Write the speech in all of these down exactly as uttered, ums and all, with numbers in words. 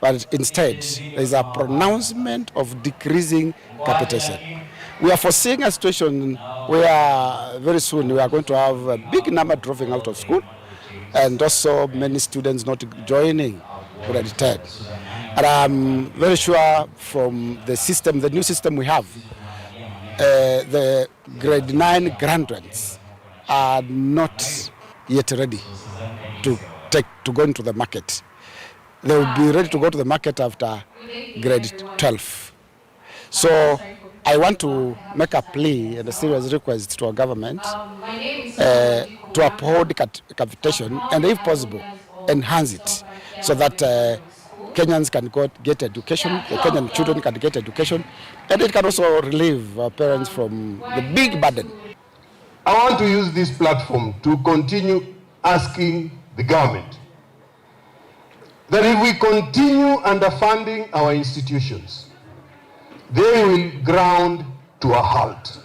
But instead, there is a pronouncement of decreasing capitation. We are foreseeing a situation where very soon we are going to have a big number dropping out of school and also many students not joining grade ten. And I'm very sure from the system, the new system we have, uh, the grade nine graduates are not yet ready to take, to go into the market. They will be ready to go to the market after grade twelve. So I want to make a plea and a serious request to our government, uh, to uphold cat-, capitation and, if possible, enhance it so that, uh, Kenyans can go get education, the Kenyan children can get education, and it can also relieve our parents from the big burden. I want to use this platform to continue asking the government that if we continue underfunding our institutions, they will ground to a halt.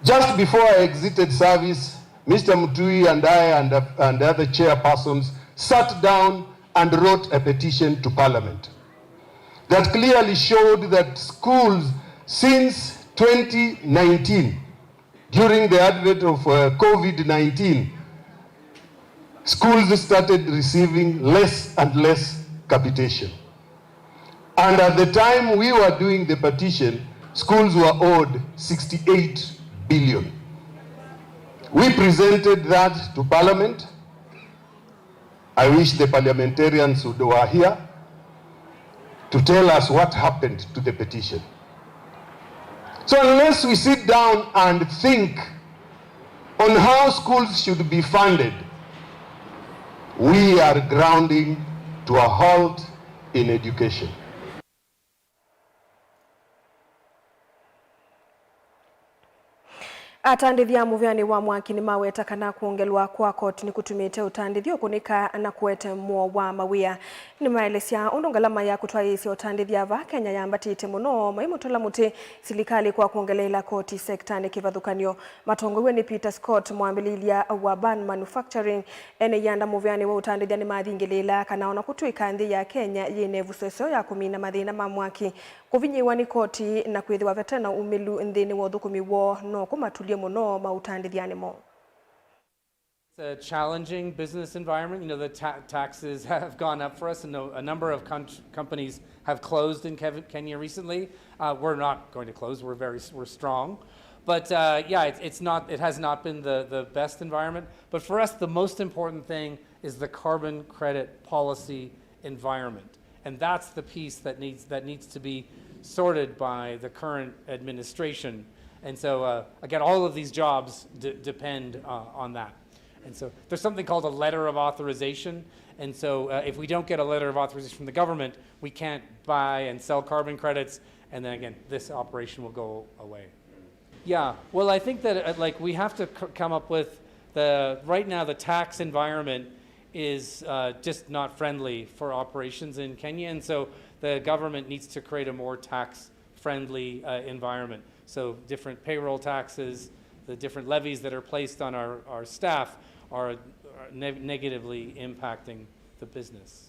Just before I exited service, Mister Mutui and I and, and the other chairpersons sat down and wrote a petition to Parliament that clearly showed that schools since twenty nineteen, during the advent of, uh, COVID nineteen, schools started receiving less and less capitation. And at the time we were doing the petition, schools were owed sixty-eight billion. We presented that to Parliament. I wish the parliamentarians would, were here to tell us what happened to the petition. So unless we sit down and think on how schools should be funded, we are grounding to a halt in education. Atandĩthya mũvĩanĩ wa mwaki nĩmaweta kana kwongelwa kwa koti nĩkũtumĩte ũtandĩthya ũkũnĩka na kũete mũo wa mawĩa. Nĩmaelesya ũndũ ngalama ya kũtwaĩĩsya ũtandĩthya vaa Kenya yambatĩte mũno, maimũtũla mũtĩ silikalĩ kwa kwongeleela koti sektanĩ kĩvathũkany'o. Matongoew'e nĩ Peter Scott, mwambĩlĩlya wa Ban Manufacturing, ene ianda mũvĩanĩ wa ũtandĩthya nĩmathingĩlĩĩlaa kana ona kũtw'ĩka nthĩ ya Kenya yĩna ĩvuso ĩseo ya kũmina mathĩna ma mwaki, kũvinyĩĩwa nĩ koti na kwĩthĩwa vate na umĩlu nthĩnĩ wa ũthũkũmi woo no kũmatulye mũno maũtandĩthyanĩ moo. It's a challenging business environment. You know, the ta- taxes have gone up for us, and a, a number of con- companies have closed in Kev- Kenya recently. Uh, we're not going to close. We're very s- we're strong, but uh, yeah, it's, it's not. It has not been the the best environment. But for us, the most important thing is the carbon credit policy environment, and that's the piece that needs that needs to be sorted by the current administration. And so uh, again, all of these jobs d- depend uh, on that. And so there's something called a letter of authorization. And so uh, if we don't get a letter of authorization from the government, we can't buy and sell carbon credits. And then again, this operation will go away. Yeah, well, I think that uh, like we have to c- come up with the right now the tax environment is uh, just not friendly for operations in Kenya, and so the government needs to create a more tax friendly uh, environment. So different payroll taxes, the different levies that are placed on our, our staff are, are ne- negatively impacting the business.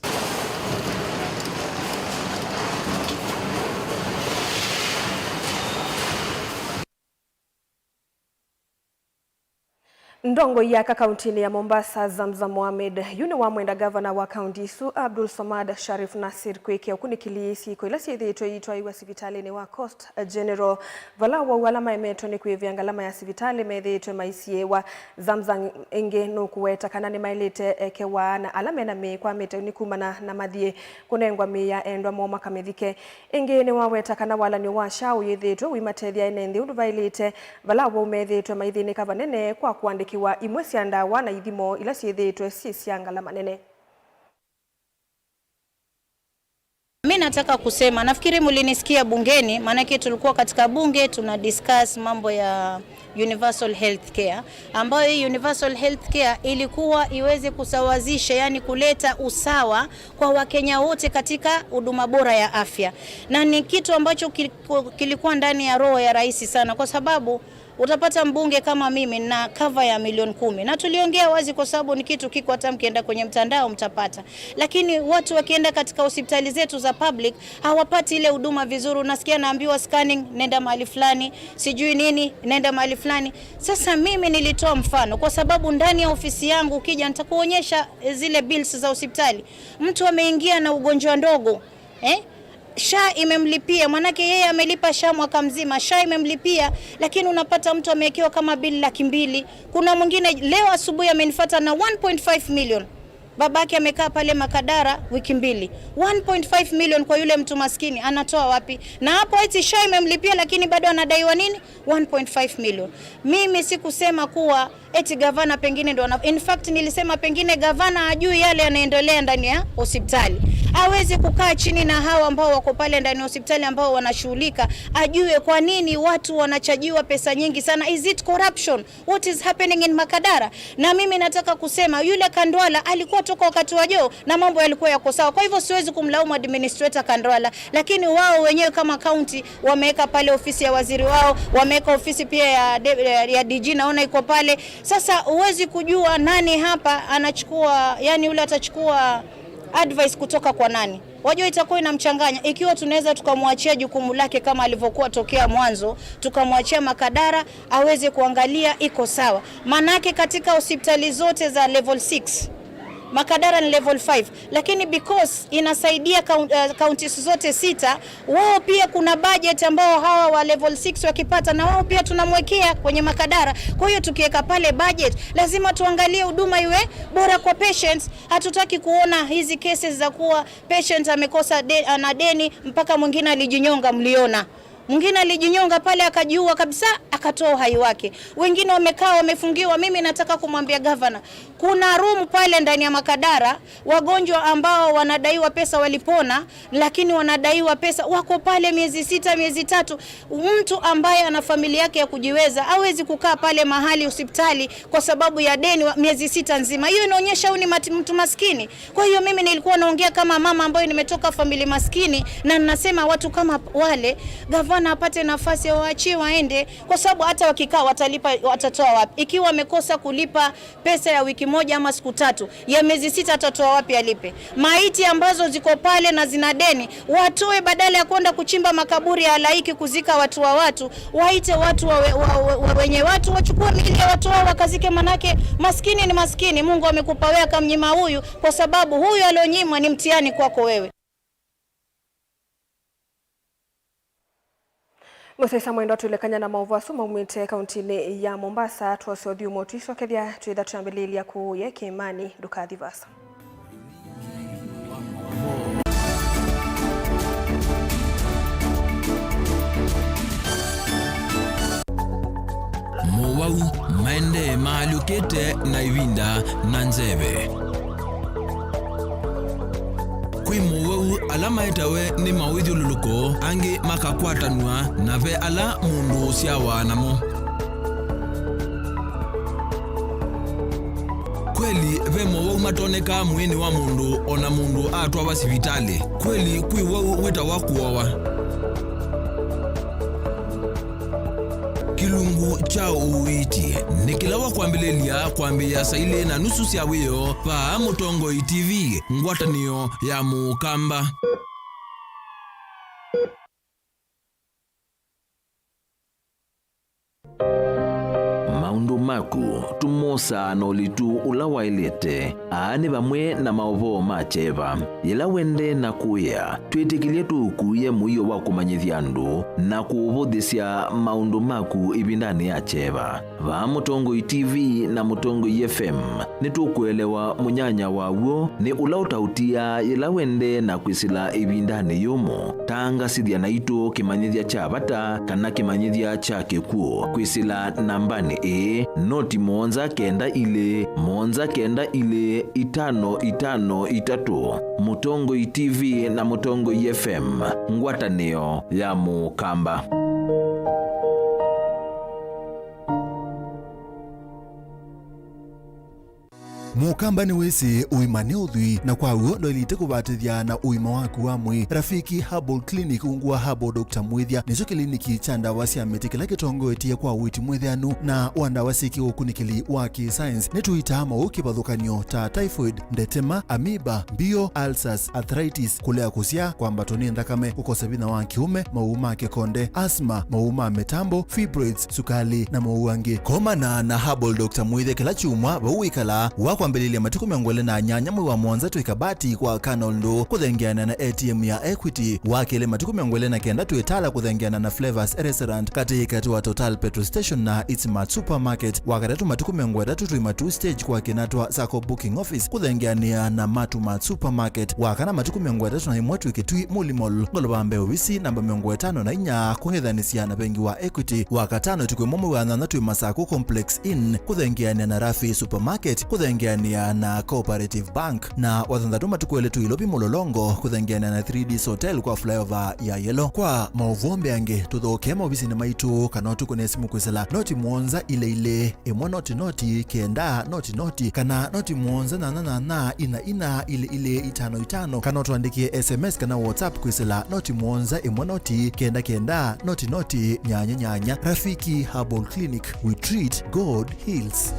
Ndongoi ya aka kauntinĩ ya Mombasa, Zamzam Mohamed, yu nĩwamwenda gavana wa kaunti ĩsu, Abdul Somad Sharif Nasir, kwĩkĩa ũkunĩkĩli syĩko ila syĩthĩĩtwe iitwaĩwa sivitalĩnĩ wa Coast General, vala awau ala maemetwe nĩ kwĩvĩa ngalama ya sivitalĩ methĩĩtwe maisiĩĩwa. Zamzam ĩngĩ nũkũweta kana nĩmaĩlĩte ekewa na ala mena mĩĩ kwamĩte nĩ kumana na mathiĩ kũnengwa mĩĩ ya endwa moo makamĩthike. Ĩngĩ nĩwaweta kana walan'yo wa SHA ũyĩthĩĩtwe ũimatethya ene nthĩ ũndũ vaĩlĩte, vala awau methĩĩtwe maithĩnĩka vanene kwa kũandĩkĩwa imwe sya ndawa na ithimo ila syĩthĩĩtwe syĩ sya ngalama nene. Mi nataka kusema, nafikiri mlinisikia bungeni, maanake tulikuwa katika bunge tuna discuss mambo ya universal health care, ambayo hii universal health care ilikuwa iweze kusawazisha, yani kuleta usawa kwa Wakenya wote katika huduma bora ya afya, na ni kitu ambacho kiliku- kilikuwa ndani ya roho ya rais sana, kwa sababu Utapata mbunge kama mimi na cover ya milioni kumi. Na tuliongea wazi kwa sababu ni kitu kiko, hata mkienda kwenye mtandao mtapata. Lakini watu wakienda katika hospitali zetu za public, hawapati ile huduma vizuri. Unasikia naambiwa scanning, nenda mahali fulani, sijui nini, nenda mahali fulani. Sasa mimi nilitoa mfano kwa sababu ndani ya ofisi yangu ukija nitakuonyesha, eh, zile bills za hospitali. Mtu ameingia na ugonjwa ndogo, eh? SHA imemlipia, manake yeye amelipa SHA mwaka mzima, SHA imemlipia, lakini unapata mtu amewekewa kama bill laki mbili. Kuna mwingine leo asubuhi amenifuata na one point five million. Babake amekaa pale Makadara wiki mbili. One point five million kwa yule mtu maskini, anatoa wapi? Na hapo eti SHA imemlipia, lakini bado anadaiwa nini? One point five million. Mimi sikusema kuwa eti gavana pengine ndo ana-, in fact nilisema pengine gavana hajui yale yanaendelea ndani ya hospitali. Hawezi kukaa chini na hawa ambao wako pale ndani ya hospitali ambao wanashughulika, ajue kwa nini watu wanachajiwa pesa nyingi sana. Is it corruption? What is happening in Makadara? Na mimi nataka kusema yule Kandwala alikuwa toka wakati wa Joho na mambo yalikuwa yako sawa. Kwa hivyo siwezi kumlaumu administrator Kandwala, lakini wao wenyewe kama county wameweka pale ofisi ya waziri wao, wameweka ofisi pia ya de-, ya D G naona iko pale. Sasa huwezi kujua nani hapa anachukua, yani yule atachukua advice kutoka kwa nani. Wajua itakuwa inamchanganya ikiwa tunaweza tukamwachia jukumu lake kama alivyokuwa tokea mwanzo, tukamwachia Makadara aweze kuangalia iko sawa. Manake katika hospitali zote za level six, Makadara ni level five, lakini because inasaidia kaun-, eh, counties zote sita, wao pia kuna budget ambao hawa wa level six wakipata, na wao pia tunamwekea kwenye Makadara. Kwa hiyo tukiweka pale budget, lazima tuangalie huduma iwe bora kwa patients. Hatutaki kuona hizi cases za kuwa patient amekosa de-, ana deni mpaka mwingine alijinyonga, mliona. Mwingine alijinyonga pale akajiua kabisa, akatoa uhai wake. Wengine wamekaa wamefungiwa. Mimi nataka kumwambia gavana, kuna room pale ndani ya Makadara, wagonjwa ambao wanadaiwa pesa walipona, lakini wanadaiwa pesa wako pale miezi sita, miezi tatu. Mtu ambaye ana familia yake ya kujiweza hawezi kukaa pale mahali hospitali kwa sababu ya deni wa miezi sita nzima. Hiyo inaonyesha huyu ni mati-, mtu maskini. Kwa hiyo mimi nilikuwa naongea kama mama ambayo nimetoka famili maskini, na ninasema watu kama wale, gavana apate nafasi, waachie waende, kwa sababu hata wakikaa watalipa, watatoa wapi? Ikiwa amekosa kulipa pesa ya wiki moja ama siku tatu, ya miezi sita atatoa wapi alipe? Maiti ambazo ziko pale na zina deni, watoe, badala ya kwenda kuchimba makaburi ya halaiki kuzika watu wa watu, waite watu wa, wa, wa, wa wenye watu, wachukue miili ya watu wao wakazike, manake maskini ni maskini. Mungu amekupa wewe akamnyima huyu, kwa sababu huyu alionyimwa ni mtihani kwako wewe. Mũsyaĩĩsya mwendwa, twĩlekany'a na maũvoo asu maumĩte kauntinĩ ya Mombasa, twose ũthyũmũo tũicokethya twĩtha twĩambĩlĩĩlya kũũye kĩĩmanĩ. Ndũkathi vaasa. Mowau maendee maalyũkĩte na ĩvinda na nzeve. Kwĩ mowau ala maetawe nĩ mawĩthyũlũlũko, angĩ makakwatanw'a, na ve ala mũndũ ũsyawa namo. Kweli, ve mowau matonekaa mwĩĩnĩ wa mũndũ o na mũndũ atwawa sivitalĩ. Kweli, kwĩ wau wĩtawa kũowa. Kĩlungu kya ũiiti nĩ kĩla wa kwambĩlĩlya kwambĩĩa saa ilĩ na nusu sya wĩoo vaa Mũtongoi T V, ngwatanĩo ya Mũkamba. Maũndũ maku tũmosaa na ũlitu ũla waĩlĩte. Aa nĩ vamwe na maũvoo ma kyeva. Yĩla wendee na kũĩa, twĩtĩkĩlye tũũkuĩe mũio wa kũmanyĩthya andũ na kũũvũthĩsya maũndũ maku ĩvindanĩ ya kyeva. Vaa Mũtongoi T V na Mũtongoi F M, nĩtũkũelewa mũnyanya waw'o nĩ ũla ũtaũtiaa yĩla wendee na kwĩsĩla ĩvindanĩ yũmũ. Tangasĩthya naitũ kĩmanyĩthya kya vata kana kĩmanyĩthya kya kĩkw'ũ kwĩsĩla nambanĩ ĩĩ, noti mũonza kenda ilĩ, mũonza kenda ilĩ, itano itano itatũ. Mũtongoi T V na Mũtongoi F M, ngwatanĩo ya Mũkamba. Mũkamba nĩwĩsĩ ũima nĩ ũthwii, na kwa w'o ndwaĩlĩte kũvatĩthya na ũima waku wa mwĩĩ. Rafiki Herbal Clinic ungu wa Herbal Doctor Mwĩthya nĩkyo kĩliniki kya ndawa sya mĩtĩ kĩla kĩtongoetye kwa ũiiti mwĩthĩanu na wa ndawa syĩ kĩũkunĩkĩli wa kĩ-science. Nĩtũitaa maũũ kĩvathũkany'o ta typhoid, ndetema, amoeba, mbio, ulcers, arthritis, kũlea kũsyaa, kwambatwa nĩ nthakame, kũkosa vinya wa kĩũme, maũũ ma kĩkonde, asthma, maũũ ma mĩtambo, fibroids, sukali, na maũũ angĩ. Komana na Herbal Doctor Mwĩthya kĩla kyumwa vau wĩkalaa, wa kwambĩlĩlya matukũ mĩongo ĩlĩ na nyanya mwei wa mũonza twĩ Kabati kwa Colonel Ndũ kũthengeana na A T M ya Equity, wa kelĩ matukũ mĩongo ĩlĩ na kenda twĩ Tala kũthengeana na Flavors Restaurant, katĩ katĩ wa Total Petrol Station na Eat Smart Supermarket, wa katatũ matukũ mĩongo ĩtatũ twĩ Matuu Stage kwa Kinatwa Sacco Booking Office kũthengeanĩa na Matu Mart Supermarket, wa kana matukũ mĩongo ĩtatũ na ĩmwe twĩ Kitui Muli Mall, ngolova mbee ovisi namba mĩongo ĩtano na inya kũng'ethanĩsya na vengi wa Equity, wa katano tukũ ĩmwe mwei wa nyanya twĩ Masaku Complex Inn kũthengeanĩa na Rafi Supermarket kũthengeanĩa na Cooperative Bank, na wa thanthatũ matukũ elĩ twĩ Ilovi Mlolongo kũthengeanĩa na three D Hotel kwa flyover ya Yellow. Kwa maũvoo mbeange, tũthokee maovisinĩ maitũ kana ũtũkũne simũ kwĩsĩla noti mũonza ilĩ ilĩ ĩmwe noti noti kenda noti noti kana noti mũonza nyanya nyanya ina ina ilĩ ilĩ itano itano, kana ũtũandĩkĩe S M S kana WhatsApp kwĩsĩla noti mũonza ĩmwe noti kenda kenda noti noti nyanya nyanya. Rafiki Herbal Clinic, we treat, God heals.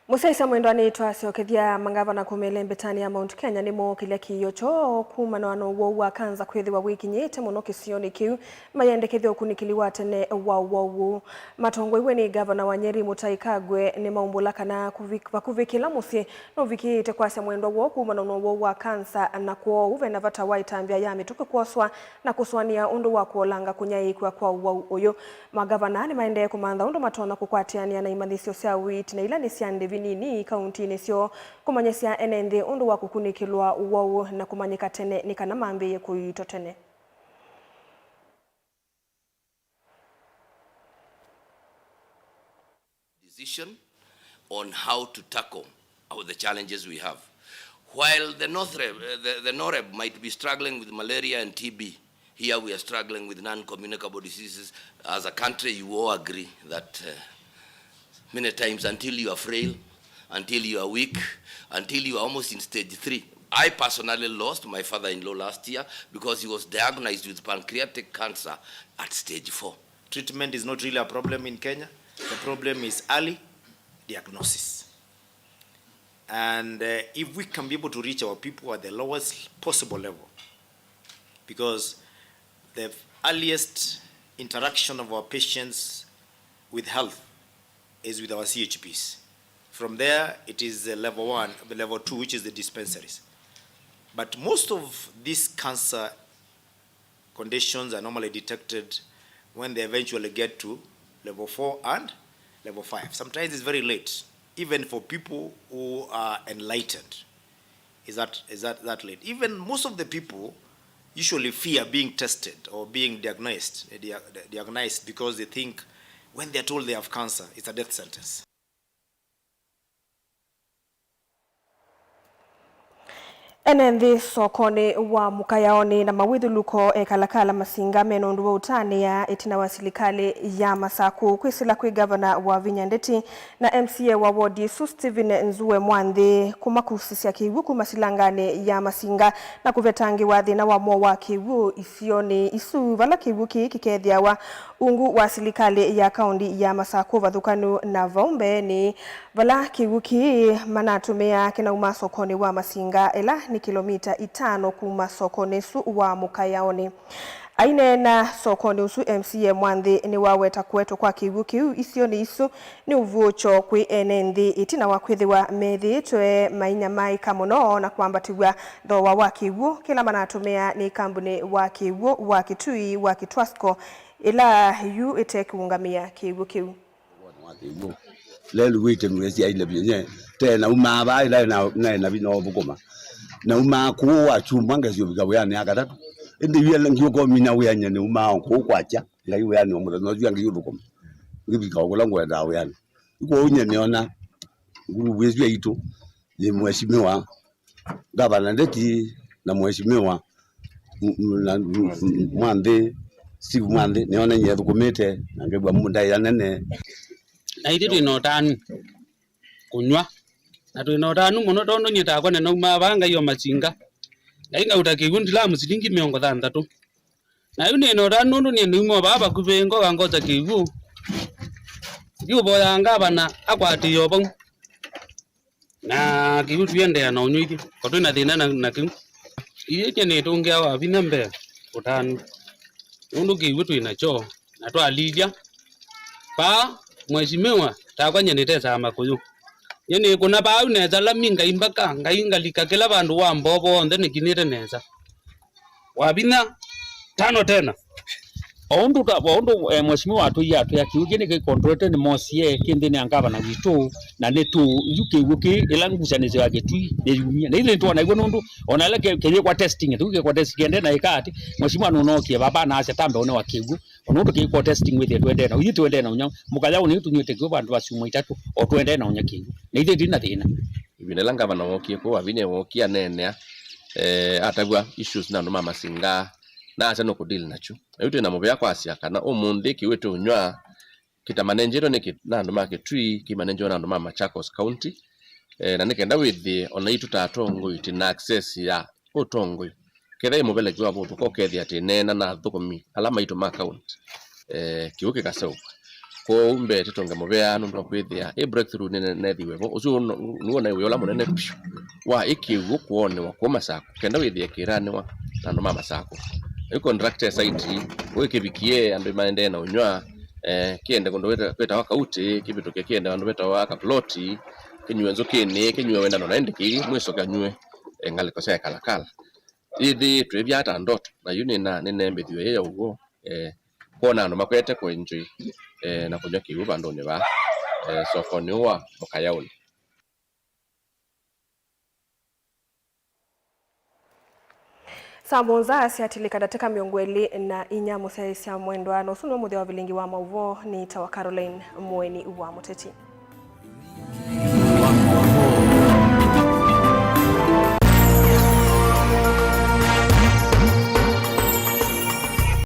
Mũsyaĩĩsya mwendwa, nĩtwasyokethya mangavana kuma ĩlembetanĩ ya Mount Kenya nĩmookĩlya kĩĩo kyoo kumana na ũwau wa kanza kwĩthĩwa wĩkinyĩte mũno kĩsionĩ kĩu, mayendekethya ũkunĩkĩli wa tene wa ũwau ũũ. Matongoew'e nĩ Ngavana wa Nyeri Mutahi Kagwe nĩmaumbũla kana kũvi-, vakuvĩ kĩla mũsyĩ nũvikĩĩte kwasya mwendwa woo kumana na ũwau wa kanza, na kwoou vena vata wa ĩtambya ya mĩtũkĩ kwoswa na kũsũanĩa ũndũ wa kũolanga kũnyaĩĩkw'a kwa ũwau ũyũ. Mangavana nĩmaendee kũmantha ũndũ matonya kũkwatĩanĩa na imanyĩsyo sya ũiiti na ila nĩ sya ndĩvi nini kauntinĩ syoo, kũmanyĩsya ene nthĩ ũndũ wa kũkunĩkĩlwa ũwau na kũmanyĩka tene nĩ kana mambĩĩe kũiitwa tene. Decision on how to tackle our, the challenges we have. While the North Reb, uh, the, the Noreb might be struggling with malaria and T B, here we are struggling with non-communicable diseases. As a country, you all agree that, uh, many times until you are frail, until you are weak, until you are almost in stage three. I personally lost my father-in-law last year because he was diagnosed with pancreatic cancer at stage four. Treatment is not really a problem in Kenya. The problem is early diagnosis. And, uh, if we can be able to reach our people at the lowest possible level, because the earliest interaction of our patients with health is with our C H Ps. From there, it is the level one, the level two, which is the dispensaries. But most of these cancer conditions are normally detected when they eventually get to level four and level five. Sometimes it's very late, even for people who are enlightened. Is that, is that, that late? Even most of the people usually fear being tested or being diagnosed, eh, dia-, diagnosed because they think when they're told they have cancer, it's a death sentence. Ene nthĩ sokonĩ wa Mũkayaonĩ na mawĩthũlũko e Kalakala Masinga mena ũndũ wa ũtanĩa ĩtina wa silikalĩ ya Masakũ kwĩsĩla kwĩ ngavana Wavinya Ndeti na M C A wa wodi ĩsu Stephen Nzue Mwanthi kũmakusĩsya kĩw'ũ kuma silanganĩ ya Masinga na kũvetangĩwa thĩna wa mũo wa kĩw'ũ isionĩ isu, vala kĩw'ũ kĩĩ kĩkethĩawa ungu wa silikalĩ ya kaũnti ya Masakũ vathũkanu na vau mbeenĩ, vala kĩw'ũ kĩĩ manatũmĩaa kĩnauma sokonĩ wa Masinga, ĩla nĩ kĩlomita itano kuma sokonĩ ũsu wa Mũkayaonĩ. Aineena sokonĩ ũsu, M C A Mwanthi nĩwaweta kũetwa kwa kĩw'ũ kĩu isionĩ isu nĩ ũvuũkyo kwĩ ene nthĩ, ĩtina wa kwĩthĩwa methĩĩtwe mainyamaĩka mũno na kwambatĩw'a thooa wa kĩw'ũ kĩla manatũmĩaa nĩ kambunĩ wa kĩw'ũ wa Kitui wa Kitwasco, ĩla yu ĩte kĩũngamĩa kĩw'ũ kĩu. Lelu wĩte mwĩsĩ aile vyũ nye. Te naumaa vaa ĩla naĩ na vinya ũthũkũma. Naumaa kũũ wa kyumwa ngesĩ ũvika wĩanĩ ya katatũ. Ĩndĩ yu ĩla ngiũka ũmina wĩa nye nĩumaa o kũũ kwakya. Ngai wĩanĩ o mũthenya ũsu angĩ ũthũkũma. Ngĩvika o kũla ngwendaa wĩanĩ. Kwoou nye nĩona nguruvu ĩsu yaitũ yĩ mheshimiwa Gavana Ndeti na mheshimiwa m-, m-, na, m-, m-, mwanthĩ, Steve Mwanthĩ, nĩona nyie thũkũmĩte, na ngĩw'a mũndũ ndaĩa nene. Na ithyĩ twĩ na ũtanu kũnyw'a, na twĩ na ũtanu mũno, tondũ nyie takwa nĩnaumaa vaa Ngai o Masinga. Ngai ngauta kĩw'ũ ndilamu silingi mĩongo thanthatũ. Na yu nĩ na ũtanu nũndũ nyie nĩuma vaa vakuvĩ, ngoka ngosa kĩw'ũ. Ndiũvoyaa ngavana akwatĩĩe o vau. Na kĩw'ũ tũiendeea na ũnyw'a ithyĩ, ko twĩ na thĩna na, na kĩu. Ithyĩ nyie nĩtũngĩaa Wavinya mbee ũtanu. Nũndũ kĩw'ũ twĩ nakyo, na twalilya. Vaa, mheshimiwa, takwa nyie nĩtesaa makũyũ. Nyie nĩkũna vaa nesa lami, ngaimbaka, ngai ngalika kĩla vandũ wa mbovo wonthe nĩkinĩte nesa. Wavinya, tano tena. O ũndũ ta, o ũndũ, eh, mheshimiwa atwĩie, atwĩa kĩw'ũ kĩĩ nĩkĩkontrolete nĩ mosie kĩ nthĩnĩ ya ngavana witũ, na nĩ tũ, yu kĩw'ũ kĩĩ, ĩla ngusanĩsyo ya Kĩtui nĩyumie. Na ithyĩ nĩtwona ĩw'o nũndũ ona ĩla kĩ-, kĩyĩkwa testing, kĩu kĩkwa test kĩendee na ĩka atĩ, mheshimiwa nũnookie vava na asya ta mbeũ nĩ wa kĩw'ũ, o nũndũ kĩyĩkwa testing wĩthĩe tũendee na, ithyĩ tũendee na ũnya, mũkaya ũnĩ tũnywĩte kĩw'ũ vandũ va syumwa itatũ, o tũendee na ũnya kĩw'ũ. Na ithyĩ tũi na thĩna. Ĩvinda ĩla ngavana wookie kũu, Wavinya wookie aneenea, eh, atavw'a issues na andũ ma Masinga, na asya nũkũdeal nakyu. Na yu twĩ na mũvea kwasya kana ũmũnthĩ kĩw'ũ tũũnyw'a kĩtamanengetwe nĩ kĩ-, na andũ ma Kĩtui, kĩmanengetwe na andũ ma Machakos County, eh, na nĩ kenda wĩthĩe o naitũ ta atongoi twĩ na access ya ũtongoi. Kethĩwa wĩ mũveleki wa vũthũka ũkethĩa atĩ neena na athũkũmi ala maitũ ma county, eh, kĩw'ũ kĩkaseũvw'a. Kwoou mbee tũtũnge mũvea nũndũ wa kwĩthĩa ĩ breakthrough nĩne-, nĩnethiwe vo. Ũsu nũ-, nĩw'o na wĩa ũla mũnene vyũ wa ĩ kĩw'ũ kwonĩwa kũu Masakũ, kenda wĩthĩe kĩĩranĩwa na andũ ma Masakũ. Ĩ contractor site ũĩ kĩvikie, andũ maendee na ũnyw'a, eh, kĩende kũndũ wĩta-, wĩtawa Kauti, kĩvĩtũke kĩende vandũ vetawa Kapuloti, kĩnyue nzũkĩnĩ, kĩnyue wendano na ĩndĩ kĩi mwĩso kanyue, eh, ngalĩko sya Kalakala. Ĩthĩ twĩvya ata ndoto, na yu nĩna, nĩnembĩthw'e yĩ ya ũw'o, eh, kwona andũ makwete kũenjoy, eh, na kũnyw'a kĩw'ũ vandũnĩ vaa, eh, sokonĩ ũũ wa Mũkayaũnĩ. Saa mũonza syatilĩka ndatĩka mĩongo ĩlĩ na inya, mũsyaĩĩsya mwendwa, na ũsu nĩwe mũthya wa vilingi wa maũvoo. Nĩtawa Caroline Mũeni wa Mũteti.